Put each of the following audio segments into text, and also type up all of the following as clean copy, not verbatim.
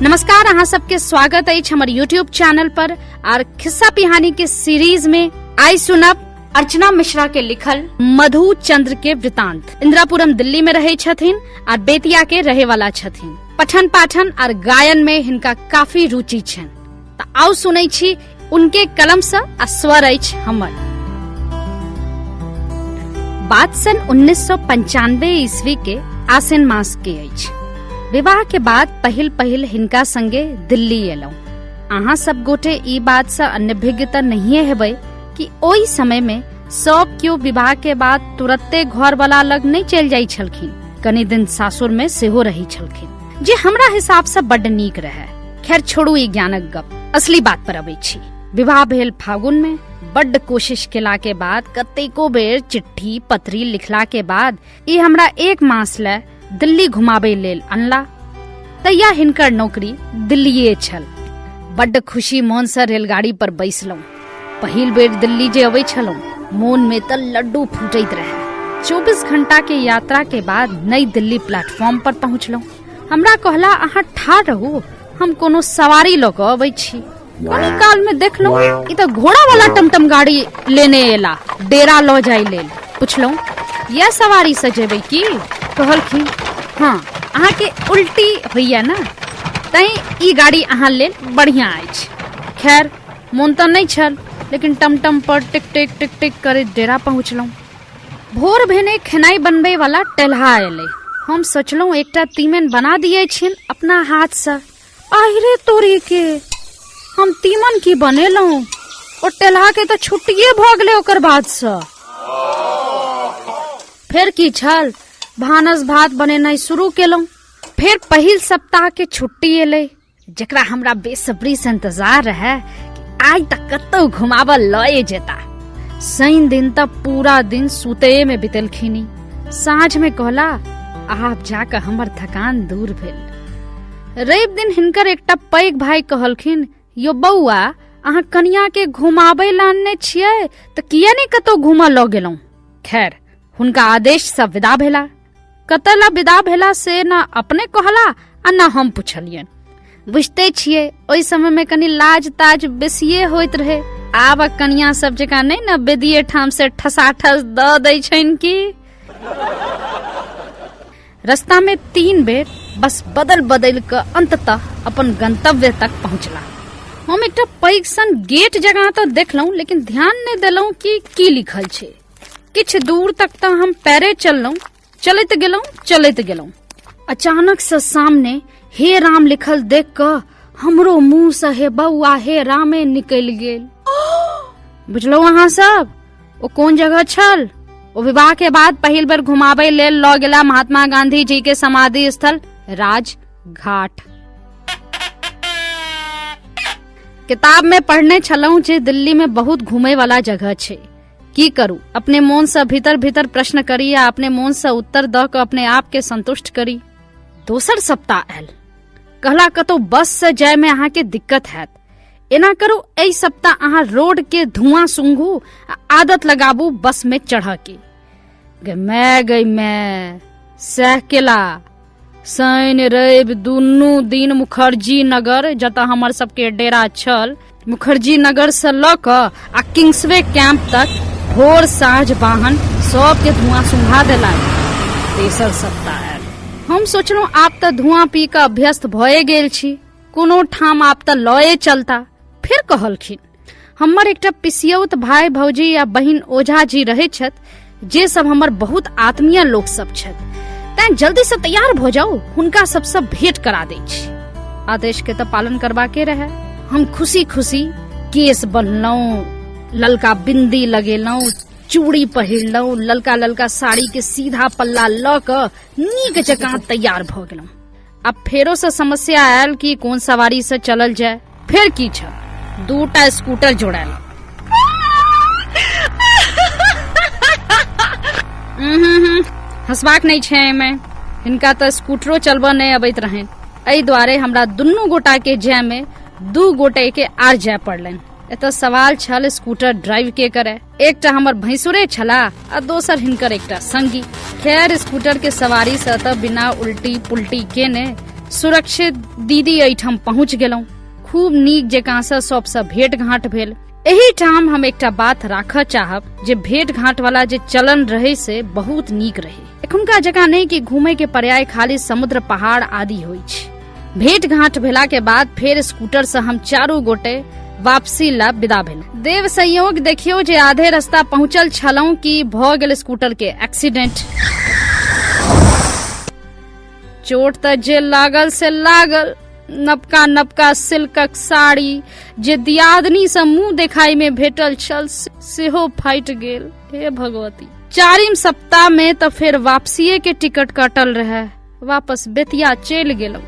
नमस्कार, अहाँ सबके स्वागत अछि हमर यूट्यूब चैनल पर आर खिस्सा पिहानी के सीरीज में आइ सुनब अर्चना मिश्रा के लिखल मधु चंद्र के वृतांत। इंदिरापुरम दिल्ली में रहे छथिन आर बेतिया के रहे वाला छथिन। पठन पाठन आर गायन में हिनका काफी रुचि छनि। तऽ आउ सुनै छी उनके कलम से आ स्वर अछि हमर। बात सन 1995 ईस्वी के आसिन मास के अछि। विवाह के बाद पहिल पहिल हिनका संगे दिल्ली एलहुँ। अहाँ सब गोटे ई बात से अनभिज्ञ तऽ नहिए हेबै कि ओहि समय में सब केओ विवाह के बाद तुरत्ते घर वाला लग नहीं चलि जाइ छलखिन, कनी दिन सासुर में सेहो रही छलखिन, जे हमरा हिसाब से बड्ड नीक रहे। खैर छोड़ू ई ज्ञानक गप, असली बात पर अबै छी। विवाह भेल फागुन में। बड्ड कोशिश केला के बाद, कतेको बेर चिट्ठी पत्री लिखला के बाद ई हमरा एक मास ले दिल्ली घुमाबे लेल अनला। तैया हिनकर नौकरी दिल्लीए छल। बड्ड खुशी मोन से रेलगाड़ी पर बैसलहुँ। पहिल बेर दिल्ली जे अबै छलहुँ, मोन में तऽ लड्डू फूटैत रहे। 24 घंटा के यात्रा के बाद नई दिल्ली प्लेटफॉर्म पर पहुँचलहुँ। हमरा कहला, अहाँ ठाढ़ रहू, हम कोनो सवारी लऽ कऽ अबै छी। कनी काल में देखलहुँ, ई तऽ घोड़ा वाला टमटम गाड़ी लेने एला डेरा लऽ जाय लेल। पुछलहुँ, यह सवारी से जेबै की? कहलखिन, हाँ, अहाँके उल्टी होइया ने, तैं ई गाड़ी अहाँ लेल बढ़िया अछि। खैर मोन तऽ नहि छल, लेकिन टमटम पर टिक टिक टिक टिक करैत डेरा पहुँचलहुँ। भोर भेने खेनाइ बनबै वाला टेल्हा एलै। हम सोचलहुँ एकटा तीमन बना दिए छियनि अपना हाथसँ। आहिरे तोरी के, हम तीमन की बनेलहुँ, ओ टेल्हा के तऽ छुट्टिए भऽ गेलै ओकर बादसँ। फेर की छल, भानस भात बनेनाइ शुरू केलहुँ। फेर पहिल सप्ताह के छुट्टी एलै, जकरा हमरा बेसब्री से इंतजार रहे कि आइ तक कतौ घुमाबऽ लए जेता। शनि दिन तक पूरा दिन सुते में बितेलखिन। साँझ में कहला, आब जाकऽ हमर थकान दूर भेल। रवि दिन हिनकर एकटा पैघ भाई कहलखिन, यो बौआ, अहाँ कनिया के घुमाबै लए अनने छियै तऽ किया नहि कतौ घूमऽ लऽ गेलहुँ? खैर हुनका आदेश से विदा भेला। कतऽ ला विदा भेला से न अपने कहला आ न हम पुछलियनि। बुझते छियै ओहि समय में कनी लाज ताज बेसिए होइत रहे। आब कनिया सब जकाँ नहि ने बेदिये ठाम से ठसाठस दऽ दै छनि की। रास्ता में 3 बेर बस बदल बदल कऽ अंततः अपन गंतव्य तक पहुँचला। हम एकटा पैघ सन गेट जकाँ तऽ देखलहुँ, लेकिन ध्यान नहि देलहुँ कि की लिखल छै। किछु दूर तक तऽ हम पैरे चललहुँ, चलैत गेलहुँ चलैत गेलहुँ। अचानक से सामने हे राम लिखल देख कऽ हमरो मुंह से हे बौआ हे रामे निकलि गेल। बुझलहुँ अहाँ सब ओ कोन जगह छल? ओ विवाह के बाद पहिल बेर घुमाबै लेल लऽ गेला महात्मा गांधी जी के समाधि स्थल राजघाट। किताब में पढ़ने छलहुँ जे दिल्ली में बहुत घूमे वाला जगह छै। की करू, अपने मोन से भीतर भीतर प्रश्न करी आ अपने मोन से उत्तर दऽ कऽ अपने आप के संतुष्ट करी। दोसर सप्ताह आयल, कहला कतौ बस से जाय में अहाँ के दिक्कत हैत, एना करू एहि सप्ताह अहाँ रोड के धुआं सूंघू आ आदत लगाबू बस में चढ़ के। गे मैं गई मैं सह केला। शनि रवि दुनू दिन मुखर्जी नगर, जतऽ हमर सबके डेरा छल, मुखर्जी नगर से लऽ कऽ आ किंग्सवे कैंप तक भोर साँझ वाहन सबके धुआं सुंघा देलक। तेसर सप्ताह आयल, हम सोचलहुँ आब तऽ धुआं पी कऽ अभ्यस्त भए गेल छी, कोनो ठाम आब तऽ लए चलता। फेर कहलखिन, हमर एकटा पिसियौत भाई भौजी आ बहिन ओझा जी रहै छथि, जे सब हमर बहुत आत्मीय लोक सब छथि, तैं जल्दी से तैयार भऽ जाउ, हुनका सबसँ भेंट करा दै छी। आदेश के तऽ पालन करबाके रहे। हम खुशी खुशी केस बन्हलहुँ, ललका बिंदी लगेलहुँ, चूड़ी पहिरलहुँ, ललका ललका साड़ी के सीधा पल्ला लऽ कऽ नीक जकाँ तैयार भऽ गेलहुँ। अब फेरो से समस्या आयल कि कोन सवारी से चलल जाय। फेर की छल, 2टा स्कूटर जोड़ायल। हंसबाक नहि छै एहिमे, हिनका तऽ स्कूटरो चलबऽ नहि अबैत रहनि, एहि दुआरे हमरा दुनू गोटा के जाय में 2 गोटे के आर जाय पड़लनि। एतऽ सवाल छल स्कूटर ड्राइव के करे, एकटा हमर भैंसुरे छला आ दोसर हिनकर एकटा संगी। खैर स्कूटर के सवारी से तऽ बिना उल्टी पुल्टी केने सुरक्षित दीदी एहिठाम पहुँच गेलहुँ। खूब नीक जकाँसँ सबसँ भेंट घाँट भेल। एहि ठाम हम एकटा बात राखऽ चाहब जे भेंट घाँट वाला जे चलन रहे से बहुत नीक रहे। एखुनका जकाँ नहि कि घूमे के पर्याय खाली समुद्र, पहाड़ आदि होइ छै। भेंट घाँट भेला के बाद फेर स्कूटर से हम चारू गोटे वापसी ला विदा भेल। देव संयोग देखियो जे आधे रास्ता पहुंचल छलहुं कि भऽ गेल स्कूटर के एक्सीडेंट। चोट तऽ जे लागल से लागल। नबका नबका सिल्कक साड़ी जे दियादनी से मुंह देखाई में भेटल छल सेहो फाटि गेल। हे भगवती। चारिम सप्ताह में तऽ फेर वापसिए के टिकट कटल रहे, वापस बेतिया चलि गेलहुँ।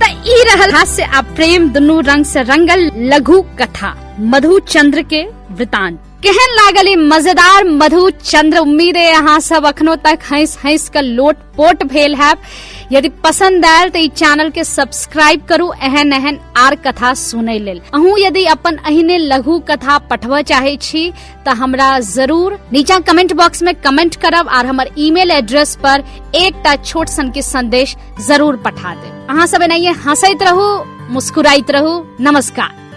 तऽ ई रहल हास्य आ प्रेम दुनू रंग से रंगल लघु कथा मधु चंद्र के वृतांत। केहन लागल ई मजेदार मधु चंद्र? उम्मीद है अहाँ सब अखनो तक हंस हंस के लोट पोट भेल हैब। यदि पसंद आयल तऽ ई चैनल के सब्सक्राइब करू एहन एहन आर कथा सुनै लेल। अहूँ यदि अपन एहने लघु कथा पठबऽ चाहै छी तऽ हमरा जरूर नीचा कमेंट बॉक्स में कमेंट करब और हमर ईमेल एड्रेस पर एकटा छोट सन के संदेश जरूर पठा देब। अहाँ सब एनाहिए हंसैत रहू, मुस्कुराइत रहू। नमस्कार।